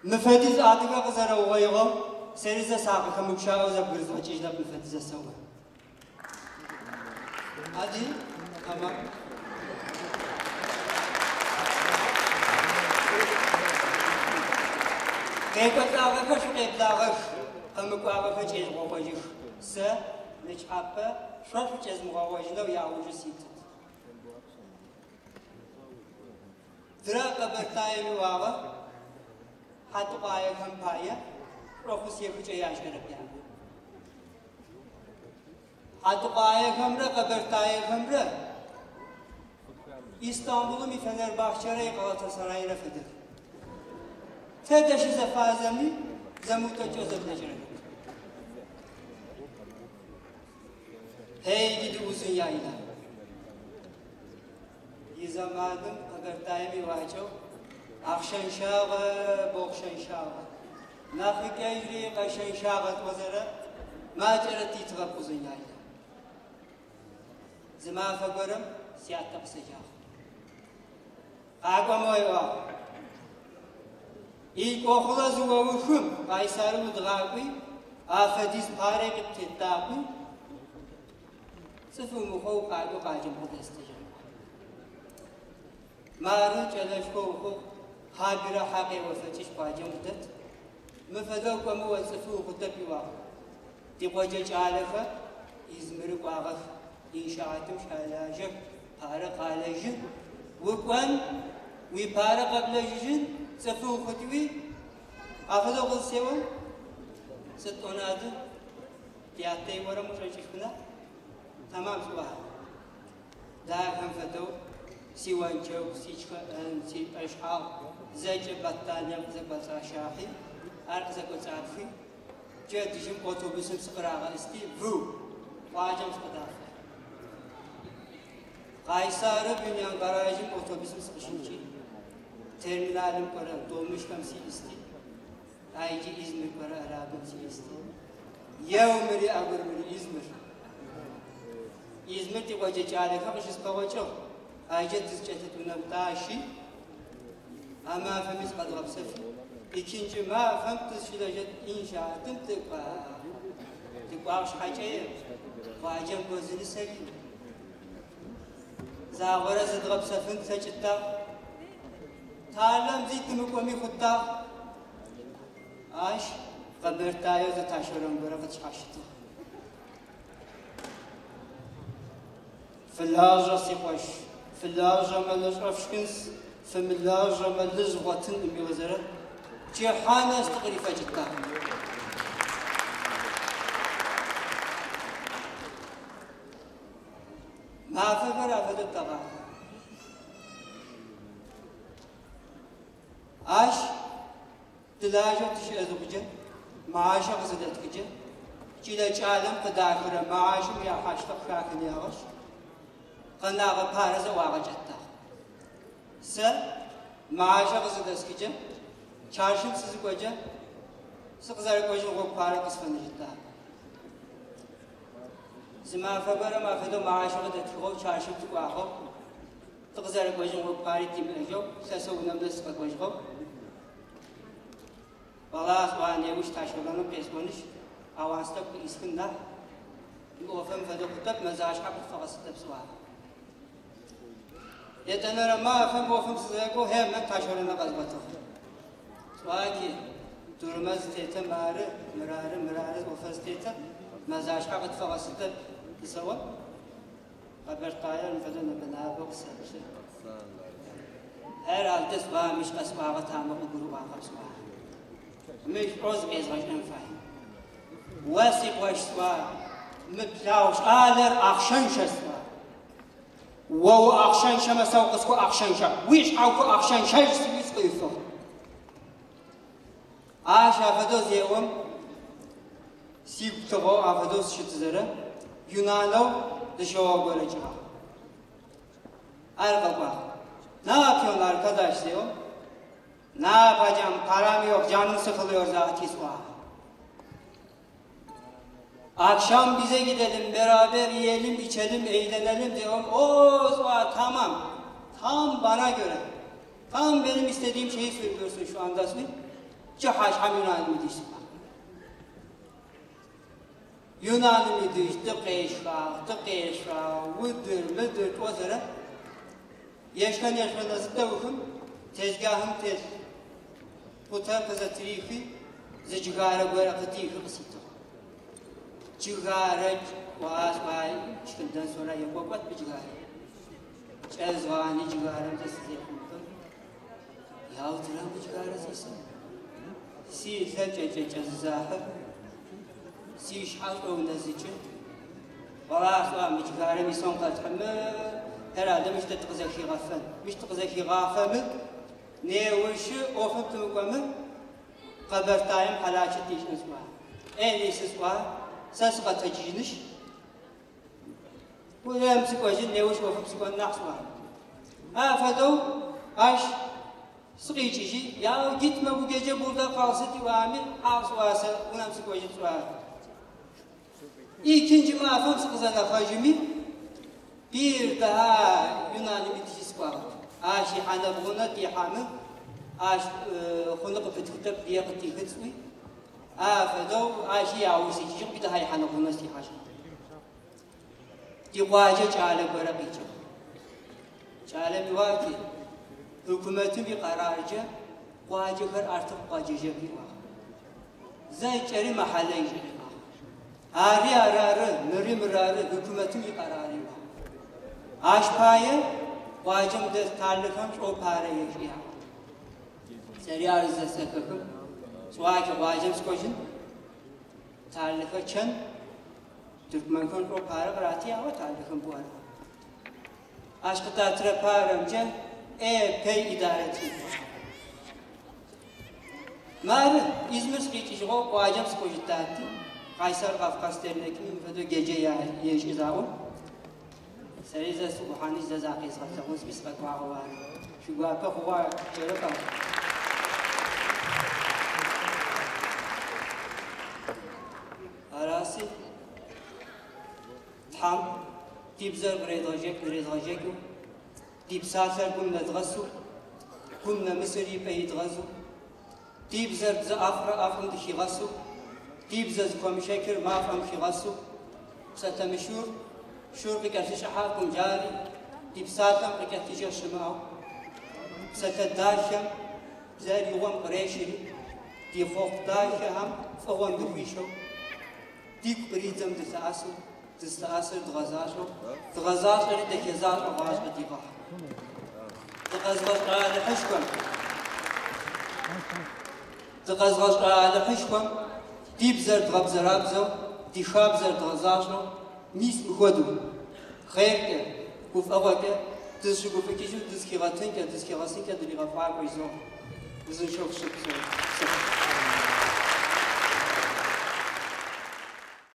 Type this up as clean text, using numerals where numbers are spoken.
Мы фэдиз адыгэ къызэрэугъоигъэу сэри зэ сакъыхэмыгущыӏэу зэбгырызгъэкӏыжьынэп мы фэдиз зэсэӏо. Hadi, tamam. Къекӏолӏагъэхэр шъукъеблагъэх, къэмыкӏуагъэхэр кӏежъугъэгъожьых. Сэ нычхьапэ шъо шъукӏезмыгъэгъожьынэу яужы ситыт. Тырэ Къэбэртаем иӏуагъэ хьатыкъуаехэм пае шӏохъус ехыкӏэ яшӏэрэп яӏэ. Хьатыкъуаехэмрэ къэбэртаехэмрэ Истанбулым и Фэнэрбахьчэрэ и Галатасарайрэ фэдэх. Тэдэ щызэфазэми зэмыутэкӏэу зэблэкӏырэхэп. Hey gidi uzun yayla. Изэманым Къэбэртаем иӏуакӏэу ахъщэншагъэ, бохъщэншагъэ. Нахьыкӏэжьри къэщэншагъэ тӏозэрэ макӏэрэ титыгъэп узун яйла. Зы мафэ горэм сятэ къысэджагъ. Къакӏо мо ыӏуагъ. Илкъохъулэ зыоухым Къайсары удгъакӏуи, афэдиз парэ къыптеттакъуи, цӏыф умыхъоу къакӏо къуаджэм къыдэстыжьыгъ. Мары кӏэлэшхо ухъугъ, хьабирэ хьа къеофэкӏыщ къуаджэм удэт. Мы фэдэу кӏомэ о цӏыфы ухъутэп иӏуагъ. Тикъоджэ кӏалэхэр Измиры кӏуагъэх, иншаатым щалажьэх, парэ къалэжьы. Укӏон, уипарэ къэблэжьыжьын, цӏыфы ухъутыуи, афэдэу къызысеӏом, сыд тӏон адэ? Тятэ иӏорэм ушӏокӏышъуна? Тэмам сӏуагъэ. Дахэм фэдэу сионджэгу, сичхэӏэн, сипӏэшъхьагъ зэкӏэ баттанием къызэкӏоцӏащахьи, ар къызэкӏоцӏапхи, пчэдыжьым автобусым сыкъырагъэӏысти, ву, къуаджэм сыкъыдафыгъ. Къайсары Бюньян гаражым автобусым сыкъыщикӏи, терминалым кӏорэ домышхэм сиӏысти, айджи Измир кӏорэ арабым сиӏысти, еу мыри ӏэгур мыри Измир. Измир тикъоджэ кӏалэхэр къыщыспэгъокӏыгъ, айджэ тызкӏэлъыт унэм тащи, а мафэми зыкъэдгъэпсэфи, икинджы мафэм тызщылэжьэт иншаатым тыкӏуагъ. Тыкӏуагъ шъхьакӏэ къуаджэм гозынысэри, загъорэ зыдгъэпсэфын тлъэкӏытагъ. Талэм зи тымыкӏоми хъутагъ. Ащ Къэбэртаеу зэтащэрэм горэ къытшъхьащытыгъ. Фылажьэ, си къуэш, фылажьэмэ лыщӏэ фшхынс, фымылажьэмэ лыжь вгъуэтынкъым иӏозэрэ пчыхьэ нэс тыкърифэкӏытагъ. Мафэхэр афэдэу тэгъакӏо. Ащ тылажьэу тыщыӏэ зыхъукӏэ, маащэ къызыдэтхыкӏэ, чылэ кӏалэм къыдахырэ маащэм яхьащтэ къыхахын ягъэшъ, къэнагъэ парэ зэӏуагъэкӏэттагъ. Сэ маащэ къызыдэсхыкӏэ, чаршым сызыкӏокӏэ, сыкъызэрэкӏожьын гъогу парэ къысфэнэжьыттагъ. Зы мафэ горэм афэдэу маащэ къыдэтхыгъэу чаршым тыкӏуагъэу, тыкъызэрэкӏожьын гъогу пари тимыӏэжьэу, лъэсэу унэм нэс сыкъэкӏожьыгъэу, Вала сӏуа неущ Тащэрэным къесӏонышъ, аванс тӏэкӏу къыӏисхын нахь, мы ӏофым фэдэу хъутэп, мэзашъхьэ къытфэгъэсытэп сӏуагъэ. Етӏэнэрэ мафэм ӏофым сызэрэкӏоу хьэмэ Тащэрэнэ къэзгъотыгъ. Сӏуаки, дурмэ зытетэ мары, мырары, мырары ӏофыр зытетэ, мэзашъхьэ къытфэгъэсытэп зысэӏом, Къэбэртаер мыфэдэу нэбэ-набэу къысэплъы. Herhalde сӏуа, мыщ къэсӏуагъэ тамэ къыгурыӏуагъэп сӏуа. Мыщ шӏо зыкъезгъэшӏэн фай. О сикъош сӏуа, мы плъагъу шӏалэр ахъщэншэ сӏуа. О уахъщэншэмэ сэ укъысхуахъщэншэ, уи шъхьэ ухуахъщэншэжь сӏуи сыкъыифыгъ. Ащ афэдэу зеӏом, сигу тыгъэу афэдэу сыщытызэрэ юнанэу зыщыгъо горэ кӏыгъагъ. Ар къэкӏуагъ. Ne yapıyorsun arkadaş diyor. Ne yapacağım param yok canım sıkılıyor zaten сӏуагъ. Akşam bize gidelim beraber yiyelim içelim eğlenelim diyorum. O сӏуагъ tamam. Tam bana göre. Tam benim istediğim şeyi söylüyorsun şu anda sen. Пчыхьэщхьэм Юнаным и деж сыкӏуагъ. Юнаным и деж тыкъешхагъ, тыкъешъуагъ, удыр, мыдыр тӏозэрэ ешхэн ешъоныр зытэухым тезгахым телъ къутэр къызэтрихи, зы джыгарэ горэ къыдихи къыситыгъ. Джыгарэ кӏуа шхын sonra екӏуэкӏуэт мы джыгарэ. Кӏэзгъани джыгарэм зэ сызехъунхэм. Яутыра мы джыгарэ зисым. Си лъэ кӏэкӏэкӏэзызахьыр, си щхьэ шӏоунэзыкӏы. Уэлахь сӏуа мы джыгарэм и сом къэтхьымэ, herhalde мыщ тэ тыкъызэхигъэфэн. Мыщ тыкъызэхигъафэмы, неущы ӏофым тымыкӏомы, Къэбэртаем хьалачы тишӏын сӏуа. En iyisi сӏуа, сэ сыкъэтэджыжьынышъ, унэм сыкӏожьын, неущ ӏофым сыкӏон нахь сӏуа. Афэдэу ащ сыкъикӏыжьи, ya gitme bu gece burada kalsın diyor хьау сӏуа сэ унэм сыкӏожьын сӏуа. İkinci мафэм сыкъызэнэфэжьыми, bir daha Юнаным и деж сыкӏуагъэп. Ащ ихьанэ-бгъунэ тихьамы, ащ хъуны къыпытхытэп, лые къытихын сӏуи, афэдэу ащи яуж сикӏыжьыгъ, bir daha ихьанэ-бгъунэ сихьажьыгъ. Тикъуаджэ кӏалэ горэ къикӏыгъ. Кӏалэм иӏуагъ ки, хьыкумэтым икъэраркӏэ къуаджэхэр artık къуаджэжьэп иӏуагъ. Зэкӏэри махьалэ ишӏыгъагъ. Ари арары, мыри мырары, хьыкумэтым икъэрар иӏуагъ. Ащ пае къуаджэм дэс талэхэм шӏоу парэ ешӏыягъ. Сэри ар зэсэхэхым, сӏуагъ къуаджэм сыкӏожьын, талэхэр чэн, тыркумэнхэм шӏоу парэ къыратыягъ талэхэм буар. Ащ къытатырэ парэмкӏэ епей идарэ тиӏуагъ. Мары Измир сыкъикӏыжьыгъэу къуаджэм сыкӏожьытати, Къайсэр Къафкъас дернекым фэдэу геджэ ешӏы заӏом, сэри зэ сыӏухьани зэ закъезгъэлъэгъун сӏуи сыкъэкӏуагъэу ары. Шъуигуапэ хъугъа кӏэрэп ар. Араси, Тхьэм ди бзэр къредгъэжэкӏыу, ди псалъэр гум нэдгъэсу, гум нэмысыр и пӏэ идгъэзу, ди бзэр бзэ ӏэфӏрэ ӏэфӏым дыхигъэсу, ди бзэ зыхуэмышэчыр мафӏэм хигъэсу, псалъэ мышур, шур къыкӏэлъыщӏыхьакъым жари, ди псалъэм къыкӏэлъыжэ щымыӏэу, псалъэ дахэм бзэр и гъуэм кърешри, ди хъуэхъу дахэхэм фӏыгъуэм дыхуишэу, дигу къридзэм дылъэӏэсу, дызлъэӏэсыр дгъэзащӏэу, дгъэзащӏэри дахэзащӏэу гъащӏэ дигъэхь. Дыкъэзгъэщӏа Алыхьышхуэм, дыкъэзгъэщӏа Алыхьышхуэм ди бзэр дгъэбзэрабзэу, ди хабзэр дгъэзащӏэу, мис мыхуэдэу, хъеркӏэ, гуфӏэгъуэкӏэ, дызыщыгуфӏыкӏыжу дызыхигъэтынкӏэ, дызыхигъэсынкӏэ дригъэфӏакӏуэ изо. Узыншэу фыщыт псори.